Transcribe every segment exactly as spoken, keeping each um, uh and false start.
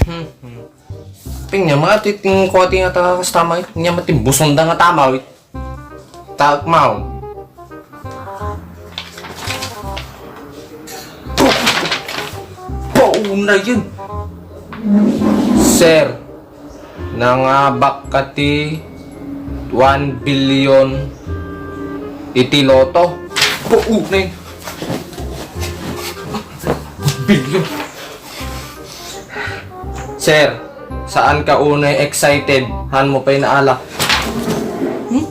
Hmm, hmm. Pinya, mga titing ko, ating ata kastamay. Nya, matimbusong da nga tama, eh. Tagmaw. Pauna yun. Sir, nangabak ka ti one billion iti lotto. Pauna yun. Billion. Sir, saan ka unay excited? Han mo pay naala. Hmm?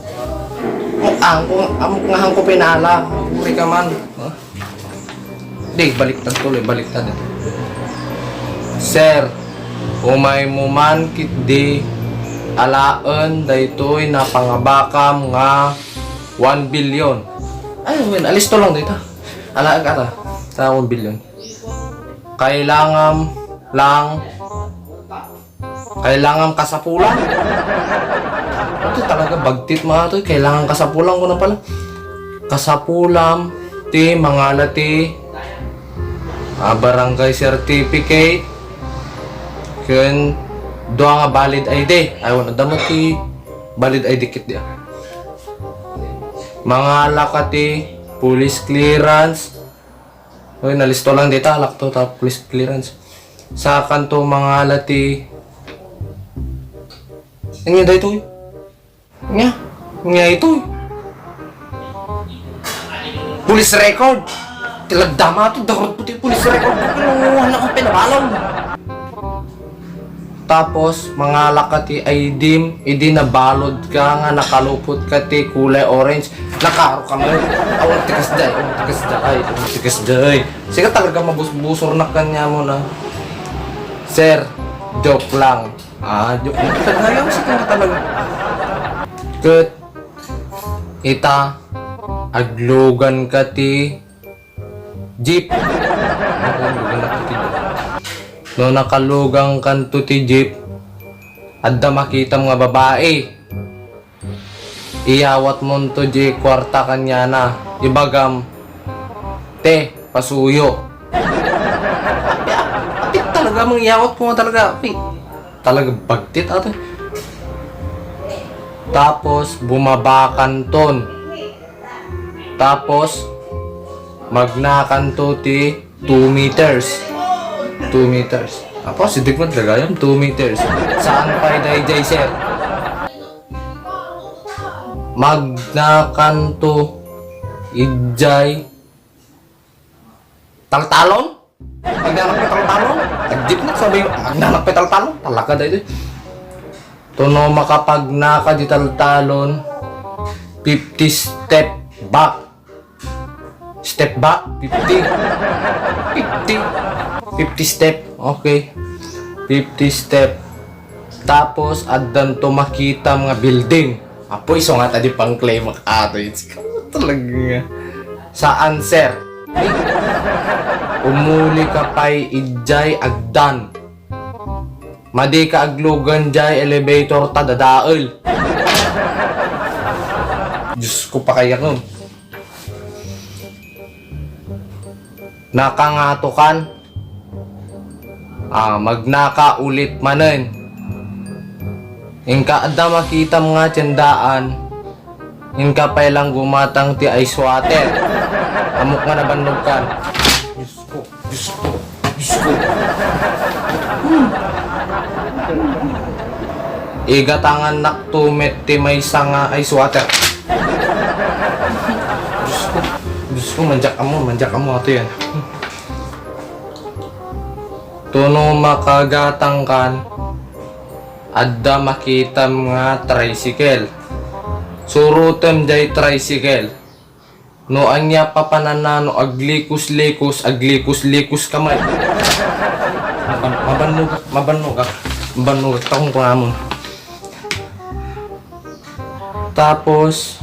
Ang, ang, ang, nga han ko pay naala. Uri ka man. Huh? Di, baliktad tuloy, baliktad. Sir, umay mo man kitdi alaen daytoy napangabakam nga one billion. Ay, well, alisto lang dito. Alaen ka ta. Sa one billion. Kailangan lang, kailangan kasapulan. Ito talaga, bagtit mga to. Kailangan kasapulan ko na pala. Kasapulan, ti mangala ti, ah, barangay certificate, ken dua nga valid I D. Ay, wala, damo ti valid I D kit dia. Mangala ka ti police clearance, Uy, nalisto lang dita, lakto ta police clearance. Sakan to mangala ti. Anya daytoy? Nya, nya itoy. Police record. Tilagdama to, darod ko ti police record. Ano, ano akong pinabalong? Tapos, mangala ka ti I D-m, idi nabalod ka nga nakalupot ka ti kulay orange. Nakaro ka man. Awan ti kasdiay, awan ti kasdiay, awan ti kasdiay. Sige talaga, mabusbusor na kanya mo na. Sir, joke lang. Ah, joke lang. Sige na talaga. Ket, ita, aglugan ka ti jeep. No nakalugan kanto ti jeep, adda makitam nga babai. Iyawat monto di kuarta kaniana. Ibagam, "Te, pasuyo." Apit talaga mang iyawat ko nga talaga. Apit. Talaga bagtit ato. Tapos, bumaba kanton. Tapos, magnakanto ti two meters. Two meters. Tapos, sidik man talaga yun, two meters. Saan pay dayjay, sir? Magnakanto, ijay, taltalon? Magnanak pay taltalon? Agdip na sabi, magnanak pay taltalon? Talaga daytoy. Tuno makapagnaka di taltalon, fifty step back. Step back, fifty. Fifty. Fifty step. Okay. Fifty step. Tapos, addanto makitam nga building. Apo, isu nga ta di pang-claim ak ato. It's talaga nga. Saan, sir? Umuli ka pay ijay agdan. Madi ka aglugan jay elevator ta dadael. Diyos ko, pakayak nun. Nakangatokan. Ah, magnaka ulit manen. Inka adda makitam nga tiendaan, inka pay lang gumatang ti ice water. Ammok nga nabannog kan. Diyos ko, Diyos ko, Diyos ko. Hmm. Igatangannak to met ti maysa nga ice water. Diyos ko, Diyos ko, manjak amo, manjak amo, ato yan. Tuno makagatang kan, adda makitam nga tricycle. Surotem jay tricycle. No ania papananna no aglikos-likos, aglikos-likos ka met. Maban-, mabannogak, mabannogak, mabannogak, takong pangamon. Tapos,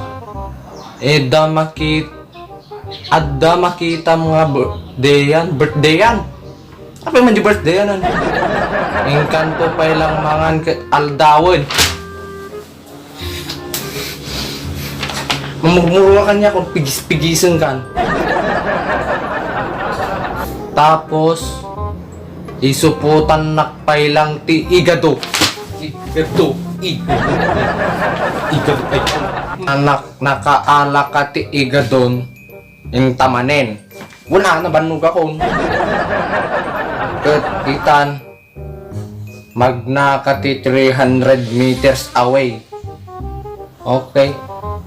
adda makit-, adda makitam nga birthday yan, birthday yan. Apay man di birthday yan, ano? Inkanto pay lang mangan ket aldawen. Mamurmuro ka niya kung pigis-pigisen kan. Tapos, Isuputannak pay lang ti igado. Igado, igado, igado, ay. Anak, nakaalaka ti igadon, inta manen. Wala, nabannogakon. Ket itan, magnaka ti three hundred meters away. Okay.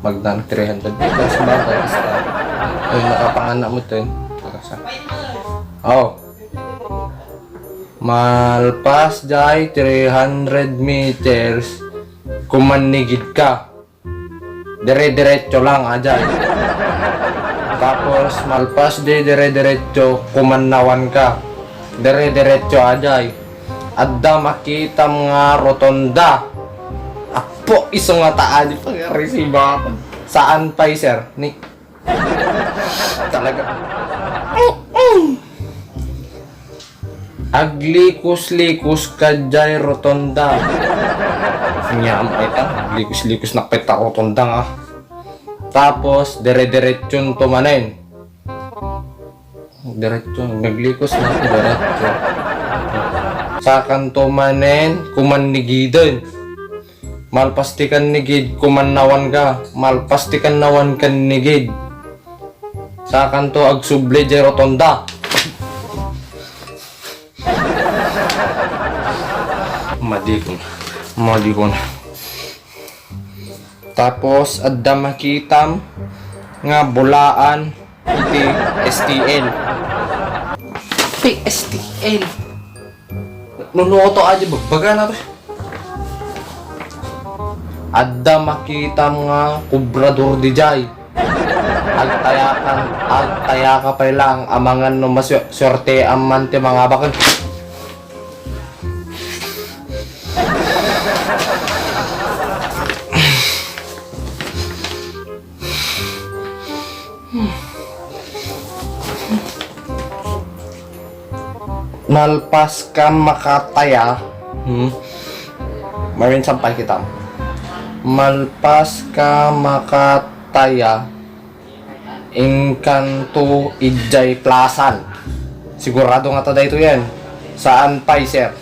Magna three hundred meters, bagay, basta. Ay, nakapangan na mo to, eh. Oh. Malpas jay three hundred meters, kumannigid ka. Dire-diretso lang, ajay. Tapos, malpas di dire-diretso, kumannawan ka. Dire-diretso, ajay. Adda makitam nga rotonda. Apo, isu nga ta, ajay, pangarisiba. Saan pay, sir? Ni, talaga. Aglikus-likus ka jay rotonda. Nyam, ay ta, aglikus-likus nakpet ta rotonda nga. Tapos, dire-diretson to manen. Diretso, naglikus na, diretso. Sakan to manen, kumannigiden. Malpas ti kannigid, kumannawan ka. Malpas ti kannawan, kannigid. Sakan to agsubli jay rotonda. Madikon. Madikon. Tapos, adda makitam nga bulaan iti S T L. Iti S T L. Nunuoto aja, bagbaga na to. Adda makitam nga kubrador dijay. Agtayakan, agtayaka pay lang amangan no masuerteam man ti mangabaken. Malpas ka makataya. Hmm. Marin sampay kita. Malpas ka makataya. Engkanto idiay plasan. Sigurado nga ta daytoy yan. Saan pay, sir?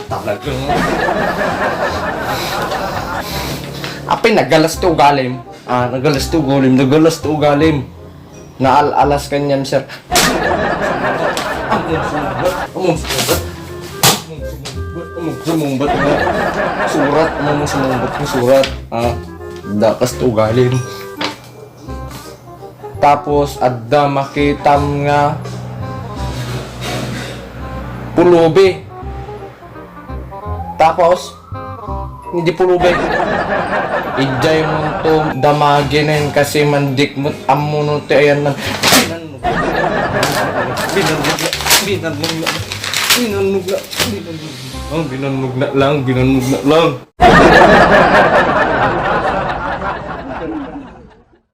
Talagang. Apay, nagalas ti ugalim. Ah, nagalas ti ugalim, nagalas ti ugalim. Naal-alas kaniam, sir. Among sumungbat, among sumungbat. Among sumungbat, among sumungbat nga surat, among sumungbat nga surat. Ah, dakas ti ugalim. Tapos, adda makitam nga pulubi. Tapos, hindi pulubi. Idiay mo to damaginen kasi mandikmut ammo no ti ayan man. Binannog na, binannog na, binannog na, binannog na lang, binannog na lang.